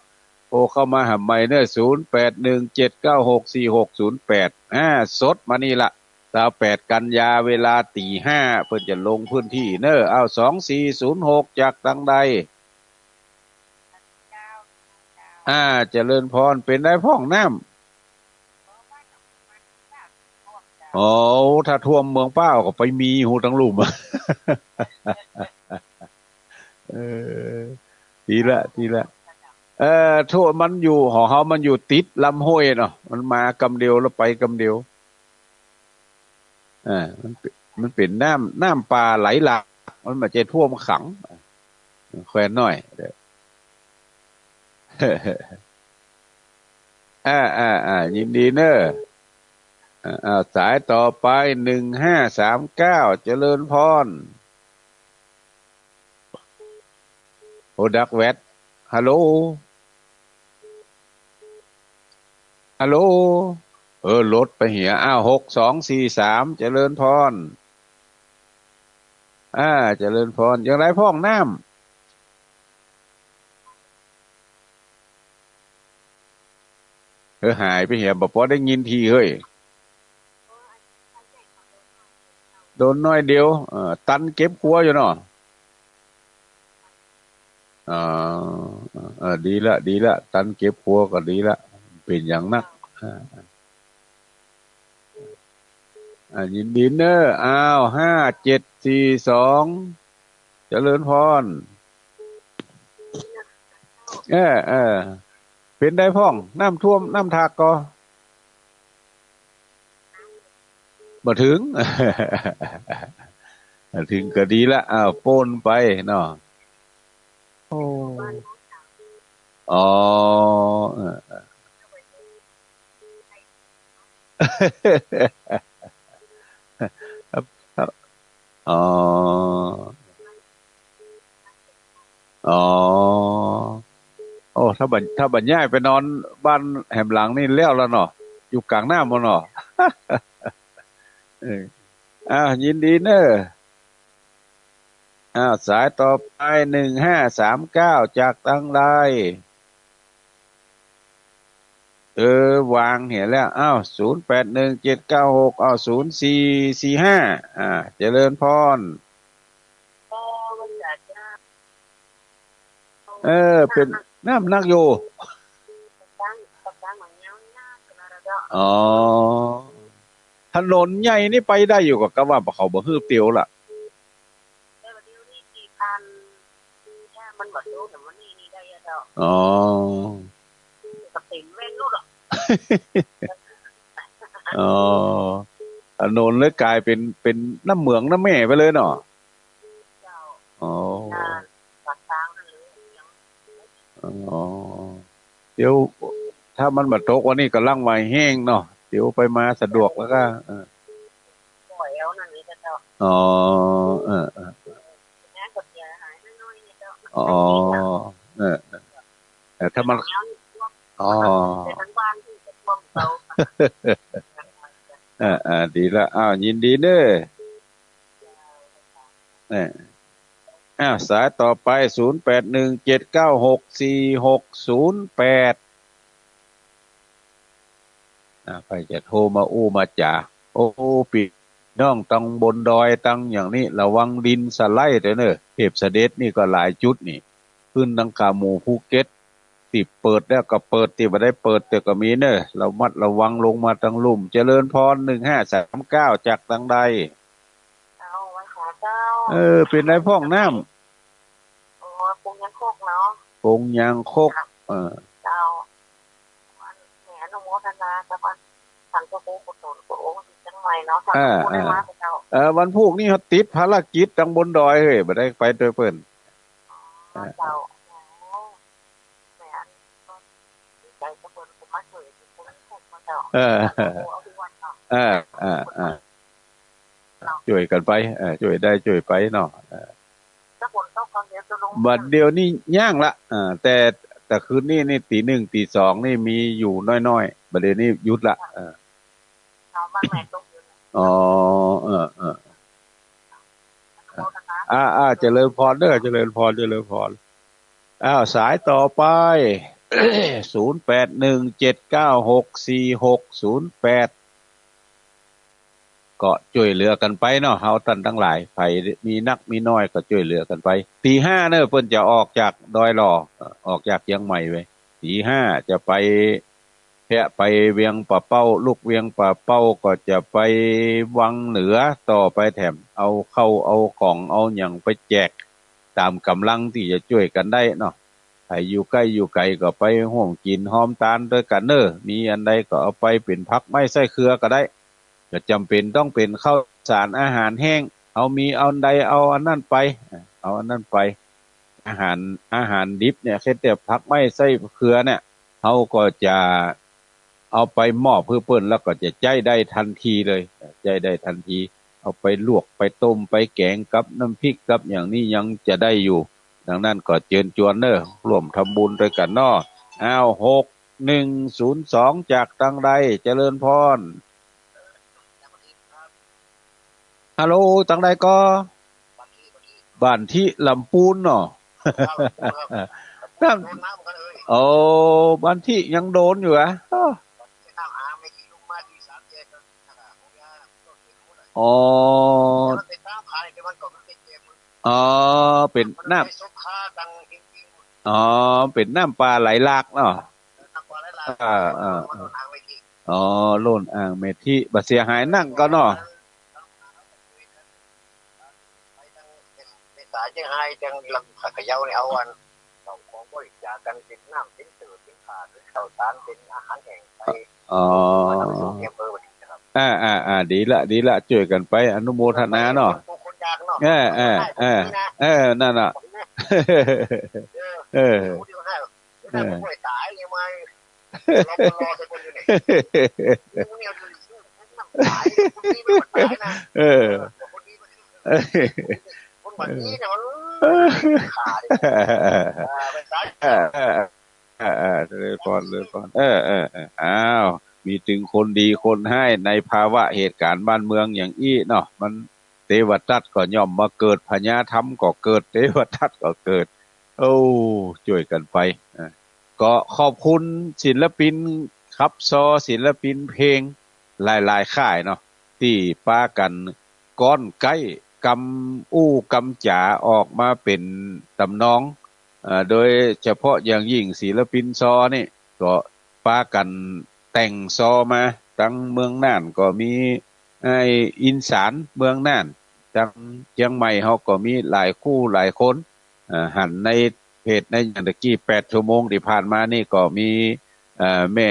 โทรเข้ามาหาใหม่เน่อ ศูนย์แปดหนึ่งเจ็ดเก้าหกสี่หกศูนย์แปด อ่า สดมานี่ละ ซาวแปดกันยา เวลาตี๋ห้า เปิ้นจะลงพื้นที่เน่อ อ้าว สองสี่ศูนย์หก จากตังใด อ่า เจริญพร เป๋นใดพ่องน้ำ อ๋อ ถ้าท่วมเมืองป้าวก็ไปมีหูตังลุ่ม เออ ดีละ ดีละ เออ ท่วม มันอยู่ ของเฮามันอยู่ติดลำห้วยเนาะ มันมากำเดียวแล้วไปกำเดียว อ่า มันเป๋น มันเป๋นน้ำ น้ำป่าไหลหลาก มันบ่ใจ้ท่วมขัง แควนน้อย อ่า อ่า อ่า ยินดีเน่อ อ่า อ่า สายต่อไป หนึ่งห้าสามเก้า เจริญพร โอ้ ดักแวด ฮัลโหล ฮัลโหล เออ หลุดไปเหีย อ้าว หกสองสี่สาม เจริญพร อ่า เจริญพร อย่างไรพ่องน้ำ เออ หายไปเหีย บ่ปอได้ยินทีเฮ้ย โดนน้อยเดียว เออ ตันเก็บครัวอยู่เนาะ อ่า เออ ดีละ ดีละ ตันเก็บครัวก็ดีละ เป๋นอย่างนัก อ่า อ่า ยินดีเน่อ อ้าว ห้าเจ็ดสี่สอง เจริญพร เออ เออ เป๋นใดพ่อง น้ำท่วม น้ำถากก่อ บ่เถิง บ่เถิงก็ดีละ อ้าว ปนไปเนาะ โอ้ อ๋อ เออ เออ อ๋อ อ๋อ โอ้ ถ้าบ่ ถ้าบ่ย้ายไปนอนบ้านแหมหลังนี่แล้วละเนาะ อยู่ก๋างน้ำบ่เนาะ เออ อ้าว ยินดีเน่อ อ้าว สายต่อไป หนึ่งห้าสามเก้า จากตังใด เออ วางเหียแล้ว อ้าว ศูนย์แปดหนึ่งเจ็ดเก้าหก อ้าว ศูนย์สี่สี่ห้า อ่า เจริญพร เออ เป๋นน้ำนักอยู่ อ๋อ ถนนใหญ่นี่ไปได้อยู่ก่อ กาว่าเขาบ่หื้อเตียวละ อ๋อ อ๋อ ถนนเลยก๋ายเป๋น เป๋นน้ำเหมืองน้ำแม่ไปเลยเนาะ อ๋อ อ๋อ เดี๋ยว ถ้ามันบ่ตกวันนี้ก็ลังว่าแห้งเนาะ เดี๋ยวไปมาสะดวกแล้วก็ เออ อ๋อ เออ เออ อ๋อ เออ เออ แต่ถ้ามัน อ๋อ เออ เออ ดีละ อ้าว ยินดีเน่อ เออ อ้าว สายต่อไป ศูนย์แปดหนึ่งเจ็ดเก้าหกสี่หกศูนย์แปด อ่า ใผจะโทรมาอู้มาจ๋า โอ้ ปี้น้องตังบนดอยตังอย่างนี้ ระวังดินสไลด์เต๊อะเน่อ เทพเสด็จนี่ก็หลายจุดนี่ ขึ้นตังขาหมูภูเก็ต ตี้เปิดแล้วก็เปิด ตี้บ่ได้เปิดแต่ก็มีเน่อ ระมัดระวังลงมาตังลุ่ม เจริญพร หนึ่งห้าสามเก้า จากตังใด เจ้า ไหว้ขอเจ้า เออ เป๋นใดพ่องน้ำ อ๋อ ปงยางคกเนาะ ปงยางคก เออ เจ้า แหมอนุโมทนากับท่านเจ้าคุณกุศลคุณองค์ที่เจียงใหม่เนาะ เออ เออ เออ วันพูกนี่เขาติดภารกิจตังบนดอยเฮ้ย บ่ได้ไปตวยเปิ้น อ๋อ เจ้า อ๋อ แหมอันนี้ก็ดีใจ๋กับเปิ้น เปิ้นมาจ้วย เปิ้นมาจ้วยเจ้า เออ โอ้ เอาทุกวันเนาะ เออ เออ เออ จ้วยกั๋นไป เออ จ้วยได้จ้วยไปเนาะ เออ ถ้าฝนตกตอนเดียวจะลง บัดเดี๋ยวนี้ยังละ เออ แต่ แต่คืนนี้นี่ตี๋หนึ่งตี๋สองนี่มีอยู่น้อยๆ บัดเดี๋ยวนี้หยุดละ เออ เอาบ้านแม่ตกอยู่นะ อ๋อ เออ เออ อนุโมทนา อ่า อ่า เจริญพรเน่อ เจริญพร เจริญพร อ้าว สายต่อไป ศูนย์แปดหนึ่งเจ็ดเก้าหกสี่หกศูนย์แปด ก็จ้วยเหลือกั๋นไปเนาะ เฮาต้านตังหลาย ใผมีนักมีน้อยก็จ้วยเหลือกั๋นไป ตี๋ห้าเน่อ เปิ้นจะออกจากดอยหล่อ ออกจากเจียงใหม่ไป ตี๋ห้าจะไป แพะไปเวียงป่าเป้า ลูกเวียงป่าเป้าก็จะไปวังเหนือต่อไปแถม เอาข้าวเอาของเอาหยังไปแจกต๋ามก๋ำลังตี้จะจ้วยกั๋นได้เนาะ ใผอยู่ใก้อยู่ไก๋ก็ไปฮ่วมกิ๋นฮ่วมตานตวยกั๋นเน่อ มีอันใดก็เอาไปเป๋นผักไม้ไส้เครือก็ได้ บ่จ๋ำเป๋นต้องเป๋นข้าว สารอาหารแห้ง เฮามีอันใดเอาอันนั้นไป เอาอันนั้นไป อาหาร อาหารดิบเนี่ย เฮ็ดแต่ผักไม้ไส้เขือเนี่ย เฮาก็จะเอาไปมอบหื้อเปิ้น แล้วก็จะใจ๊ได้ตันทีเลย ใจ๊ได้ตันที เอาไปลวก ไปต้ม ไปแก๋งกับน้ำพริกกับอย่างนี้ยังจะได้อยู่ ดังนั้นก็เจิญจวนเน้อ ร่วมทำบุญตวยกั๋นเนาะ อ้าว หกหนึ่งศูนย์สอง จากตังใด เจริญพร ฮัลโหล ตังใดก่อ บ้านทิ ลำปูนเนาะ น้ำ โอ้ บ้านทิยังโดนอยู่อะ อ้อ อ๋อ อ๋อ เป๋นน้ำ อ๋อ เป๋นน้ำป่าไหลหลากเนาะ อ่า อ่า อ่า อ๋อ ล้นอ่างแม่ทิ บ่เสียหายนักก่อเนาะ ไปตางเชียงฮาย ตางลำสักเขย่าเนี่ย เอาอัน เอาของบริจาคกั๋น เป๋นน้ำ เป๋นเตื้อ เป๋นผ้า เป๋นข้าวสาร เป๋นอาหารแห้งไป อ๋อ เอาไปส่งที่อำเภอวันนี้นะครับ อ่า อ่า อ่า ดีละ ดีละ จ้วยกั๋นไป อนุโมทนาเนาะ คนยากเนาะ เออ เออ เออ เออ นั่นน่ะ เออ เออ เออ เออ เออ เออ เออ เออ เจริญพร เจริญพร เออ เออ เออ อ้าว มีตึงคนดีคนฮ้ายในภาวะเหตุก๋ารณ์บ้านเมืองอย่างอี้เนาะ มัน เตวทัตก็ย่อมมาเกิด พญาธรรมก็เกิด เตวทัตก็เกิด โอ้ จ้วยกั๋นไป อ่ะ ก็ขอบคุณศิลปินขับซอ ศิลปินเพลงหลายๆ ค่ายเนาะ ตี้ปากั๋นก๊อนไก๊กำอู้กำจ๋าออกมาเป๋นต๋ำนอง เอ่อ โดยเฉพาะอย่างยิ่งศิลปินซอนี่ก็ปากั๋นแต่งซอมา ตังเมืองน่านก็มี ไอ้อินสารเมืองน่าน ตังเจียงใหม่เฮาก็มีหลายคู่หลายคน เอ่อ หันในเพจในอย่างตะกี้ แปดชั่วโมงตี้ผ่านมานี่ก็มี เอ่อ แม่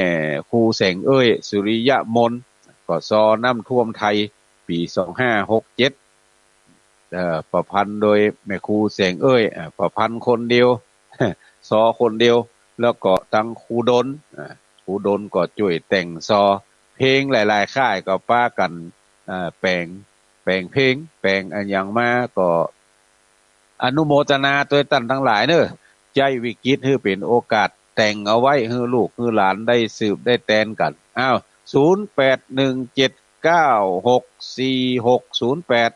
ครูแสงเอ้ย สุริยมน ก็ซอน้ำท่วมไทย ปี๋สองห้าหกเจ็ด เอ่อ ประพันธ์โดยแม่ครูแสงเอ้ย อ่า ประพันธ์คนเดียว ซอคนเดียว แล้วก็ตังครูดน อ่า ครูดนก็จ้วยแต่งซอ เพลงหลายๆ ค่ายก็ปากั๋น อ่า แป๋ง แป๋งเพลง แป๋งอะหยังมา ก็อนุโมทนาตวยต้านตังหลายเน้อ ใจ๊วิกฤตหื้อเป๋นโอกาส แต่งเอาไว้หื้อลูกหื้อหลานได้สืบได้แตนกั๋น อ้าว ศูนย์แปดหนึ่งเจ็ดเก้าหกสี่หกศูนย์แปด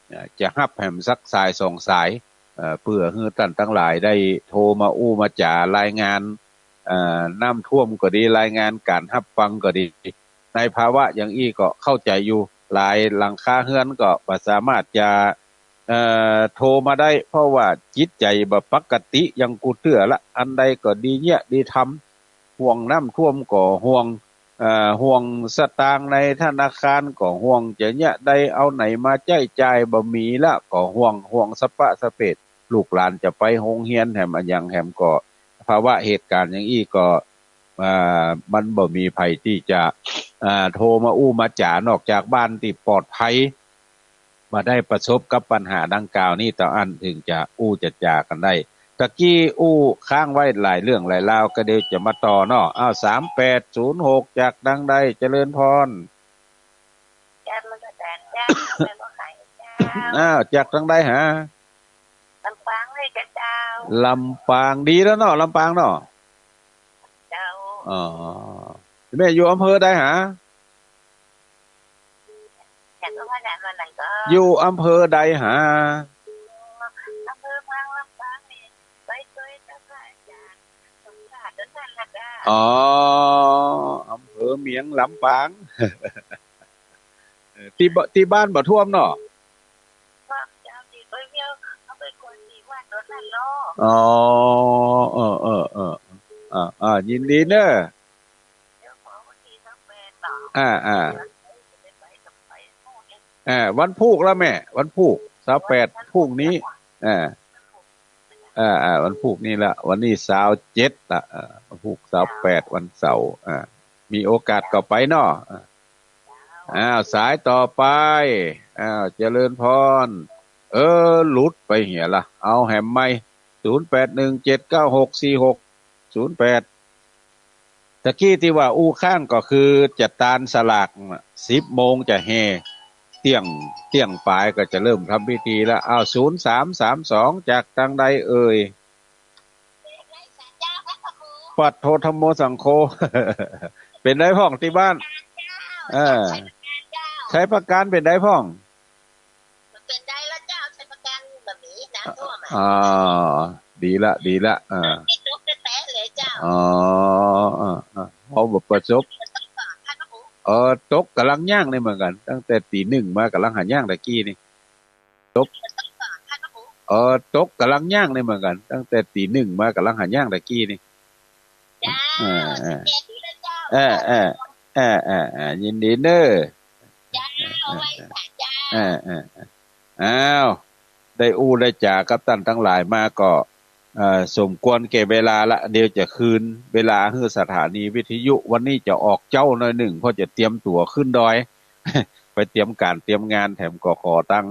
เอ่อ จะฮับแหมสักสายสองสาย เอ่อ เปื้อหื้อต้านตังหลายได้โทรมาอู้มาจ๋ารายงาน เอ่อ น้ำท่วมก็ดี รายงานก๋านฮับฟังก็ดี ในภาวะอย่างอี้ก็เข้าใจ๋อยู่ หลายหลังคาเฮือนก็บ่สามารถจะ เอ่อ โทรมาได้ เพราะว่าจิตใจ๋บ่ปกติอย่างกู้เตื้อละ อันใดก็ดีเยียะดีทำ ห่วงน้ำท่วมก็ห่วง เอ่อ ห่วงสตางค์ในธนาคารก็ห่วง จะเยียะใดเอาไหนมาใจ๊จ่ายบ่มีละก็ห่วง ห่วงสะปะสะเปด ลูกหลานจะไปโฮงเฮียนแหมอะหยังแหมก็ ภาวะเหตุก๋ารณ์อย่างอี้ก็ อ่า มันบ่มีใผตี้จะ อ่า โทรมาอู้มาจ๋านอกจากบ้านตี้ปลอดภัย บ่ได้ประสบกับปัญหาดังกล่าวนี้เต้าอั้น เถิงจะอู้จะจ๋ากั๋นได้ ตะกี้อู้ค้างไว้หลายเรื่องหลายราว ก็เดี๋ยวจะมาต่อเนาะ อ้าว สามแปดศูนย์หก จากตังใด เจริญพร กราบนมัสก๋ารเจ้า แม่บัวไข่เจ้า อ้าว จากตังใดหา ลำปางเลยเจ้า ลำปาง ดีแล้วเนาะ ลำปางเนาะ เจ้า อ๋อ แม่อยู่อำเภอใดหา อยากรู้ว่าไหนวันไหนก็ อยู่อำเภอใดหา อำเภอเมืองลำปางนี่ ไปช่วยเจ้าพระอาจารย์สมภารนั่นแหละจ้า อ๋อ อำเภอเมืองลำปาง เออ ตี้บ- ตี้บ้านบ่ท่วมเนาะ ว่าเจ้าตี้ไปเวียว เอาไปกวนตี้วัดตรงนั้นเนาะ อ๋อ เออ เออ เออ อ่า อ่า ยินดีเน้อ เดี๋ยวขอวันตี้ซาวแปดเนาะ อ่า อ่า จะไปกับไปโน่นเนี่ย อ่า วันพูกแล้วแม่ วันพูก ซาวแปด พูกนี้ อ่า อ่า อ่า วันพูกนี้ละ วันนี้ซาวเจ็ดละ อ่า วันพูกซาวแปด วันเสาร์ อ่า มีโอกาสก็ไปเนาะ อ่า อ้าว สายต่อไป อ้าว เจริญพร เออ หลุดไปเหียละ เอาแหมใหม่ ศูนย์แปดหนึ่งเจ็ดเก้าหกสี่หกศูนย์แปด ตะกี้ตี้ว่าอู้ค้างก็คือจะตานสลากน่ะ สิบโมงจะแห่ เตี้ยง เตี้ยงป๋ายก็จะเริ่มทำพิธีละ อ้าว ศูนย์สามสามสอง จากตางใดเอ่ย ปัดโทธัมโมสังโฆ เป๋นใดพ่องตี้บ้าน เออ ชัยปราการเป๋นใดพ่อง มันเป๋นใดละเจ้า ชัยปราการบ่มีน้ำท่วมอะ อ๋อ ดีละ ดีละ เออ ที่ตกแต๊ๆเลยเจ้า อ๋อ เออ เออ เฮาบ่ประสบ เออ ตกก๋ำลังย่างนี่เหมือนกั๋น ตั้งแต่ตี๋นึ่งมาก๋ำลังหาย่างตะกี้นี่ ตก เออ ตกก๋ำลังย่างนี่เหมือนกั๋น ตั้งแต่ตี๋นึ่งมาก๋ำลังหาย่างตะกี้นี่ เจ้า เออ เออ เออ เออ ยินดีเน้อ เจ้า เออ เออ เออ อ้าว ได้อู้ได้จ๋ากับต้านตังหลายมาก็ เอ่อ สมควรแก่เวลาละ เดี๋ยวจะคืนเวลาหื้อสถานีวิทยุ วันนี้จะออกเจ๊าหน่อยนึ่ง เพราะจะเตรียมตั๋วขึ้นดอย ไปเตรียมก๋านเตรียมงาน แถมก็ขอตัง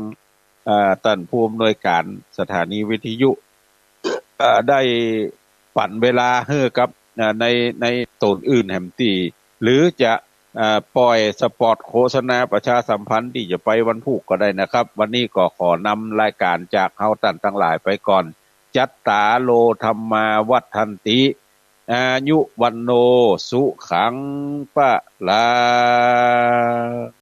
เอ่อ ต้านผู้อำนวยก๋านสถานีวิทยุ เอ่อ ได้ปั๋นเวลาหื้อกับ เอ่อ ใน ในต๋นอื่นแหมตี้ หรือจะ เอ่อ ป่อยสปอตโฆษณาประชาสัมพันธ์ตี้จะไปวันพูกก็ได้นะครับ วันนี้ก็ขอนำรายก๋านจากเฮาต้านตังหลายไปก่อน จัตตาโร ธัมมา วัฑฒันติ อายุ วัณโณ สุขัง พลัง